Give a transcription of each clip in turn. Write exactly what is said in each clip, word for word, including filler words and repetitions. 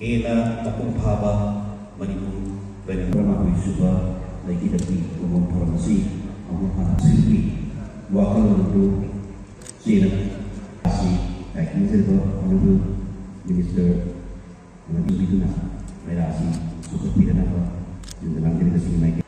ꯍꯦꯟꯅ ꯃꯄꯨꯡ ꯐꯥꯕ ꯃꯅꯤꯄꯨꯔ ꯑꯣꯏꯅ ꯇꯔꯥꯃꯥꯄꯜ ꯁꯨꯕ ꯂꯩꯈꯤꯗꯕꯒꯤ ꯃꯃꯣꯟ ꯊꯧꯔꯝ ꯑꯁꯤ ꯃꯄꯨꯡ ꯐꯥꯅ ꯁꯤꯟꯈꯤ꯫ ꯋꯥꯈꯜꯂꯣꯟ ꯑꯗꯨ ꯆꯦꯟꯅ ꯑꯁꯤ ꯂꯥꯏꯀꯤꯡꯖꯔꯤꯕ Honourable Minister ꯑꯃꯗꯤ ꯄꯤꯗꯨꯅ ꯃꯦꯂꯥ ꯑꯁꯤ ꯆꯥꯎꯈꯠꯄꯤꯗꯅꯕ ꯌꯨꯝꯗ ꯂꯥꯡꯖꯔꯤꯕꯁꯤꯡꯒꯤ ꯃꯥꯏꯀꯩ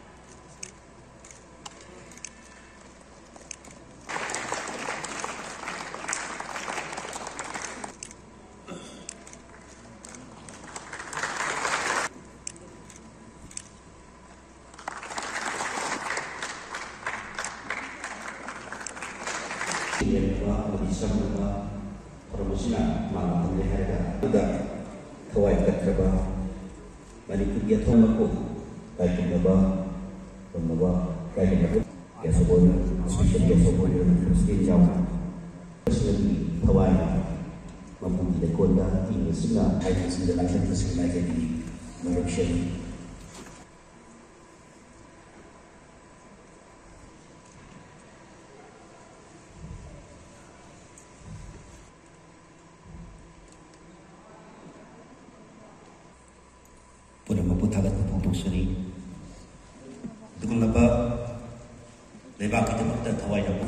ꯌꯦꯡꯅꯕ ꯑꯃꯗꯤ ꯆꯪꯅꯕ ꯊꯧꯔꯝ ꯑꯁꯤꯅ ꯃꯥꯡ ꯊꯝꯂꯦ ꯍꯥꯏꯔꯒ ꯑꯗꯨꯗ ꯊꯋꯥꯏ ꯀꯠꯈ꯭ꯔꯕ ꯃꯅꯤꯄꯨꯔꯒꯤ ꯑꯊꯧꯕ ꯂꯥꯏꯈꯨꯝꯅꯕ ꯉꯝꯅꯕ ꯂꯥꯏꯈꯨꯝꯅꯕ guest of honour, special guest of honour, president ꯌꯥꯎꯅ ꯊꯋꯥꯏ ꯃꯄꯨꯒꯤ ꯂꯩꯀꯣꯜꯗ ꯏꯪꯅ ꯆꯤꯛꯅ ꯍꯥꯏꯕꯁꯤꯡꯗ ꯂꯥꯛꯆꯔꯤꯕꯁꯤꯡ ꯂꯥꯏꯖꯒꯤ ꯃꯔꯨꯞꯁꯤꯡ꯫ ꯄꯨꯝꯅꯃꯛꯄꯨ ꯊꯥꯒꯠꯄ ꯐꯣꯡꯗꯣꯛꯆꯔꯤ꯫ ꯑꯗꯨꯒꯨꯝꯂꯕ ꯂꯩꯕꯥꯛꯀꯤꯗꯃꯛꯇ ꯊꯋꯥꯏ ꯌꯥꯎꯕ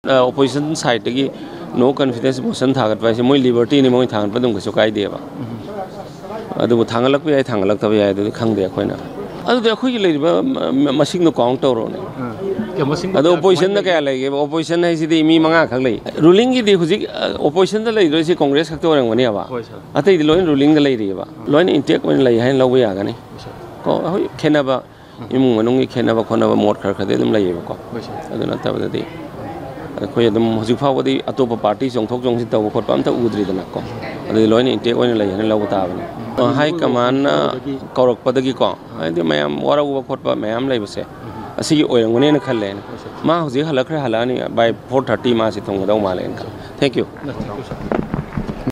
ꯑꯣꯄꯣꯖꯤꯁꯟ ꯁꯥꯏꯠꯇꯒꯤ ꯅꯣ ꯀꯟꯐꯤꯗꯦꯟꯁ ꯃꯣꯁꯟ ꯊꯥꯡꯒꯠꯄ ꯍꯥꯏꯁꯦ ꯃꯣꯏ ꯂꯤꯕꯔꯇꯤꯅꯤ, ꯃꯣꯏ ꯊꯥꯡꯒꯠꯄ ꯑꯗꯨꯝ ꯀꯩꯁꯨ ꯀꯥꯏꯗꯦꯕ꯫ ꯑꯗꯨꯕꯨ ꯊꯥꯡꯒꯠꯂꯛꯄ ꯌꯥꯏ, ꯊꯥꯡꯒꯠꯂꯛꯇꯕ ꯌꯥꯏ, ꯑꯗꯨꯗꯤ ꯈꯪꯗꯦ ꯑꯩꯈꯣꯏꯅ꯫ ꯑꯗꯨꯗꯤ ꯑꯩꯈꯣꯏꯒꯤ ꯂꯩꯔꯤꯕ ꯃ- ꯃ- ꯃꯁꯤꯡꯗꯣ ꯀꯥꯎꯟ ꯇꯧꯔꯣꯅꯦ꯫ ꯑꯥ꯫ ꯀꯌꯥ ꯃꯁꯤꯡꯗꯣ ꯑꯗꯣ ꯀꯌꯥ ꯑꯣꯄꯣꯖꯤꯁꯟꯗ ꯀꯃꯥꯏꯅ ꯀꯌꯥ ꯂꯩꯒꯦꯕ? ꯑꯣꯄꯣꯖꯤꯁꯟ ꯍꯥꯏꯁꯤꯗꯤ ꯃꯤ ꯃꯉꯥ ꯈꯛ ꯂꯩ꯫ ꯔꯨꯂꯤꯡꯒꯤꯗꯤ ꯍꯧꯖꯤꯛ ꯑ, ꯑꯣꯄꯣꯖꯤꯁꯟꯗ ꯂꯩꯗꯣꯏꯁꯤ ꯀꯣꯡꯒ꯭ꯔꯦꯁ ꯈꯛꯇ ꯑꯣꯏꯔꯝꯒꯅꯦꯕ꯫ ꯍꯣꯏ, ꯁꯥꯔ꯫ ꯑꯇꯩꯗꯤ ꯂꯣꯏꯅ ꯔꯨꯂꯤꯡꯗ ꯂꯩꯔꯤꯑꯕ꯫ ꯂꯣꯏꯅ ꯏꯟꯇꯦꯛ ꯑꯣꯏꯅ ꯂꯩ ꯍꯥꯏꯅ ꯂꯧꯕ ꯌꯥꯒꯅꯤ꯫ ꯍꯣꯏ, ꯁꯥꯔ꯫ ꯀꯣ, ꯍꯣꯏ, ꯈꯦꯠꯅꯕ, ꯏꯃꯨꯡ ꯃꯅꯨꯡꯒꯤ ꯈꯦꯠꯅꯕ ꯈꯣꯠꯅꯕ ꯃꯣꯠ ꯈꯔ ꯈꯔꯗꯤ ꯑꯗꯨꯝ ꯂꯩꯌꯦꯕꯀꯣ꯫ ꯍꯣꯏ, ꯁꯥꯔ꯫ ꯑꯗꯨ ꯅꯠꯇꯕꯗꯗꯤ ꯑꯩꯈꯣꯏ ꯑꯗꯨꯝ ꯍꯧꯖꯤꯛ ꯐꯥꯎꯕꯗꯤ ꯑꯇꯣꯞꯄ ꯄꯥꯔꯇꯤ ꯆꯣꯡꯊꯣꯛ ꯆꯣꯡꯁꯤꯟ ꯇꯧꯕ ꯈꯣꯠꯄ ꯑꯝꯇ ꯎꯗ꯭ꯔꯤꯗꯅꯀꯣ꯫ ꯑꯗꯨꯗꯤ ꯂꯣꯏꯅ ꯏꯟꯇꯦꯛ ꯑꯣꯏꯅ ꯂꯩ ꯍꯥꯏꯅ ꯂꯧꯕ ꯇꯥꯕꯅꯤ꯫ ꯍꯥꯏ ꯀꯃꯥꯟꯅ ꯀꯧꯔꯛꯄꯗꯒꯤꯀꯣ, ꯍꯥꯏꯗꯤ ꯃꯌꯥꯝ ꯋꯥꯔꯧꯕ ꯈꯣꯠꯄ ꯃꯌꯥꯝ ꯂꯩꯕꯁꯦ ꯑꯁꯤꯒꯤ ꯑꯣꯏꯔꯝꯒꯅꯦꯅ ꯈꯜꯂꯦ꯫ ꯃꯥ ꯍꯧꯖꯤꯛ ꯍꯜꯂꯛꯈ꯭ꯔꯦ, ꯍꯜꯂꯛꯑꯅꯤ, by four thirty ꯃꯥꯁꯤ ꯊꯨꯡꯒꯗꯧ ꯃꯥꯜꯂꯦꯅ ꯈꯜꯂꯦ꯫ Thank you꯫